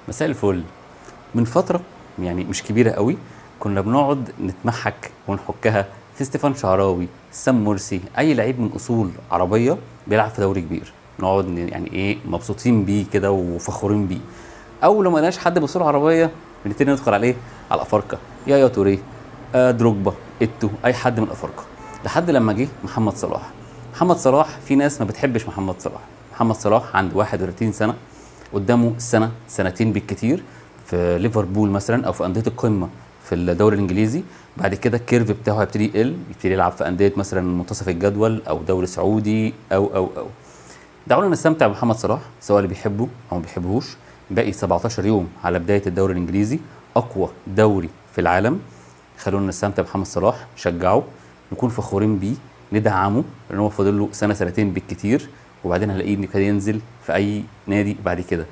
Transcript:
مساء الفل. من فترة يعني مش كبيرة قوي كنا بنقعد نتمحك ونحكها في ستيفان شعراوي، سام مرسي، أي لعيب من أصول عربية بيلعب في دوري كبير، نقعد يعني إيه مبسوطين بيه كده وفخورين بيه. أول ما لقيناش حد بأصول عربية بنبتدي ندخل عليه على الأفارقة، يا توريه، دروجبا، إتو، أي حد من الأفارقة، لحد لما جه محمد صلاح. محمد صلاح في ناس ما بتحبش محمد صلاح. محمد صلاح عنده 31 سنة، قدامه سنة سنتين بالكتير في ليفربول مثلا او في اندية القمه في الدوري الانجليزي. بعد كده ال curve بتاعه هيبتدي يقل، يبتدي يلعب في اندية مثلا منتصف الجدول او دوري سعودي او او او. دعونا نستمتع بمحمد صلاح سواء اللي بيحبه او ما بيحبهوش. باقي 17 يوم على بداية الدوري الانجليزي، اقوى دوري في العالم. خلونا نستمتع بمحمد صلاح، نشجعه، نكون فخورين بيه، ندعمه، لان هو فاضل له سنة سنتين بالكتير، وبعدين هنلاقيه انه كان ينزل في اي نادي بعد كده.